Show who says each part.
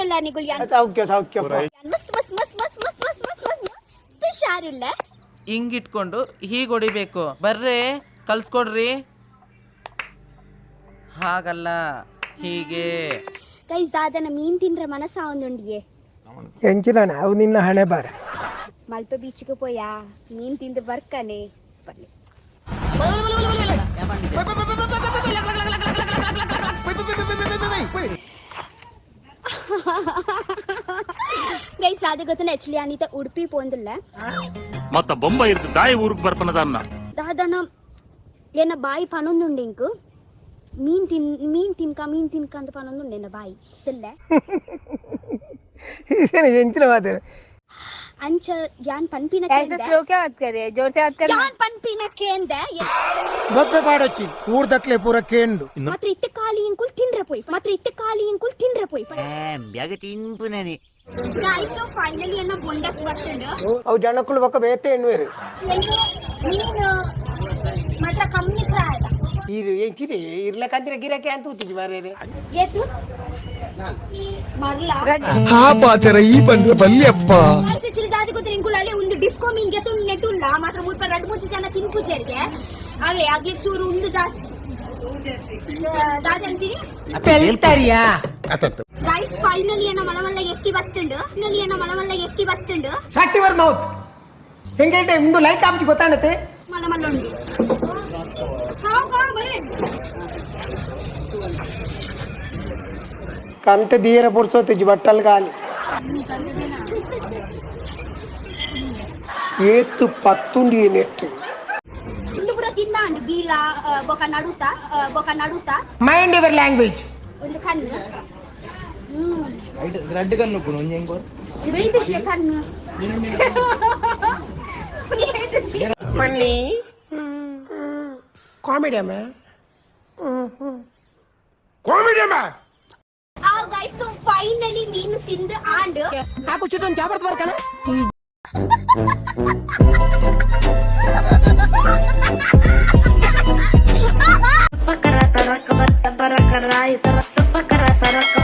Speaker 1: ಎಂಚಲ್ಲ ನಿಗುಲ್ ಯಾನ್
Speaker 2: ಸೌಖ್ಯ ಸೌಖ್ಯ
Speaker 1: ಮಸ್ತ್ ಮಸ್ತ್ ಮಸ್ತ್ ಮಸ್ತ್ ಮಸ್ತ್ ಮಸ್ತ್ ಮಸ್ತ್ ಮಸ್ತ್ ಮಸ್ತ್ ಶಾರುಲ್ಲ.
Speaker 3: ಹಿಂಗಿಟ್ಕೊಂಡು ಹೀಗೆ ಹೊಡಿಬೇಕು. ಬರ್ರಿ ಕಲ್ಸ್ಕೊಡ್ರಿ. ಹಾಗಲ್ಲ, ಹೀಗೆ.
Speaker 1: ಗೈಸ್ ದಾದನ ಮೀನ್ ತಿಂದ್ರೆ ಮನಸ್ಸ ಒಂದುಂಡಿಯೇ.
Speaker 2: ಎಂಚಿನ ಅವು ನಿನ್ನ ಹಣೆ ಬಾರ.
Speaker 1: ಮಲ್ಪೆ ಬೀಚ್ಗೆ ಪೋಯಾ ಮೀನ್ ತಿಂದು ಬರ್ಕನೆ ಬರ್ಲಿ. ಗೈಸ್ ಅದು ಗೊತ್ತನ ಆಕ್ಚುಲಿ ಅನಿತ ಉಡುಪಿ ಪೋಂದಿಲ್ಲ.
Speaker 4: ಮತ್ತ ಬೊಂಬ ಇರ್ದು ದಾಯಿ ಊರಿಗೆ ಬರ್ಪನದನ್ನ.
Speaker 1: ದಾದನ ಏನ ಬಾಯಿ ಪನೊಂದುಂಡು ಇಂಕು ಮೀನ್ ತಿನ್ ಮೀನ್ ತಿನ್ಕ ಮೀನ್ ತಿನ್ಕ ಅಂತ ಪನೊಂದುಂಡು ಎನ್ನ ಬಾಯಿ ಇಲ್ಲ.
Speaker 2: ಎಂಚಿನ ಮಾತಾಡ.
Speaker 1: ಅಂಚ ಯಾನ್ ಪನ್ಪಿನ
Speaker 5: ऐसे स्लो क्या बात कर रही है, जोर से बात कर।
Speaker 1: ಯಾನ್ ಪನ್ಪಿನ ಕೇಂದ.
Speaker 2: ಬೊಬ್ಬೆ ಪಾಡೊಚ್ಚಿ ಊರ್ದಕ್ಲೆ ಪೂರ ಕೇಂಡು.
Speaker 1: ಮಾತ್ರ ಇತ್ತ ಖಾಲಿ ಇಂಕುಲ್ ತಿಂಡ್ರೆ ಪೋಯ್ ಮಾತ್ರ ಇತ್ತ ಖಾಲಿ ಇಂಕುಲ್ ತಿಂಡ್ರೆ ಪೋಯ್.
Speaker 6: ತಿನ್ಪುನನೆ.
Speaker 1: ಗೈಸ್ ಸೊ ಫೈನಲಿ ಎನ್ನ ಬೊಂಡಸ್ ಬರ್ತುಂಡು.
Speaker 2: ಅವು ಜನಕ್ಕಳು ಬೊಕ್ಕ ಬೇತೆ ಎಣ್ಣುವೆರು.
Speaker 1: ಮೀನು ಮಾತ್ರ ಕಮ್ಮಿ ಕ್ರಾಯದ.
Speaker 2: ಇದು ಎಂಚಿದೆ ಇರ್ಲಕ್ಕಂದ್ರೆ ಗಿರಕ್ಕೆ ಅಂತ ಊತಿಜಿ ಮಾರ್ರೆ.
Speaker 1: ಏತು ಮರ್ಲ.
Speaker 7: ಹಾ ಪಾಚರ ಈ ಬಂದ್ರೆ ಬಲ್ಯಪ್ಪ.
Speaker 1: ಗೈಸ್ ಆಕ್ಚುಲಿ ದಾದಿ ಗೊತ್ತ ಇಂಕುಲ್ ಅಲ್ಲಿ ಒಂದು ಡಿಸ್ಕೋ ಮೀನ್ ಗೆತು ನೆಟ್ಟುಲ್ಲ ಮಾತ್ರ ಮುಲ್ಪ ರಡ್ಡು ಮುಂಚೆ ಜನ ತಿನ್ಪುಜೆರ್ಗೆ ಅವೇ ಆಗ್ಲಿ ಚೂರು ಉಂದು ಜಾಸ್ತಿ ದಾದಿ ಅಂತೀನಿ.
Speaker 3: ಪೆಲ್ತರಿಯಾ.
Speaker 1: ಗೈಸ್ ಫೈನಲಿ ಎನ್ನ ಮಲಮಲ್ಲ ಎತ್ತಿ ಬತ್ತುಂಡು ಫೈನಲಿ ಎನ್ನ ಮಲಮಲ್ಲ ಎತ್ತಿ ಬತ್ತುಂಡು.
Speaker 2: Shut your mouth. ಹೆಂಗೆ ಒಂದು ಲೈಕ್ ಆಪ್ಚಿ ಗೊತ್ತಾಣತೆ.
Speaker 1: ಮಲಮಲ್ಲ ಉಂಡು ಹಾವ್ ಹಾವ್ ಬರೇ.
Speaker 2: ಕಂತ ದೀರ ಪುರ್ಸೋತಿಜಿ ಬಟ್ಟಲ್ ಗಾಲಿ ಏತು ಪತ್ತುಂಡಿ ನೆಟ್ಟು.
Speaker 1: ಉಂದು ಪೂರ ತಿಂದಾಂಡು ಬೀಲ ಬೊಕ ನಡುತ ಬೊಕ ನಡುತ.
Speaker 2: Mind your language.
Speaker 1: ಒಂದು ಕಣ್ಣು
Speaker 3: ರೆಡ್ ಕಣ್ಣು.
Speaker 1: ಬೆಯ್ದಿಗೆ ಕಣ್ಣು.
Speaker 2: ಫನ್ನಿ ಕಾಮಿಡಿ ಅಮ್ಮ
Speaker 7: ಕಾಮಿಡಿ ಅಮ್ಮ.
Speaker 1: ಆ ಗೈಸ್ ಸೊ ಫೈನಲಿ ಮೀನು ತಿಂದು ಆಂಡು.
Speaker 3: ಹಾಕು ಚುಟ್ಟು ಜಾಬರ್ತ್ ಬರ್ಕಣ.
Speaker 8: ಪಕರ ಸರಕ ಬಚ್ಚ ಬರಕ ರಾಯಿ ಸರಸ ಪಕರ ಸರಕ.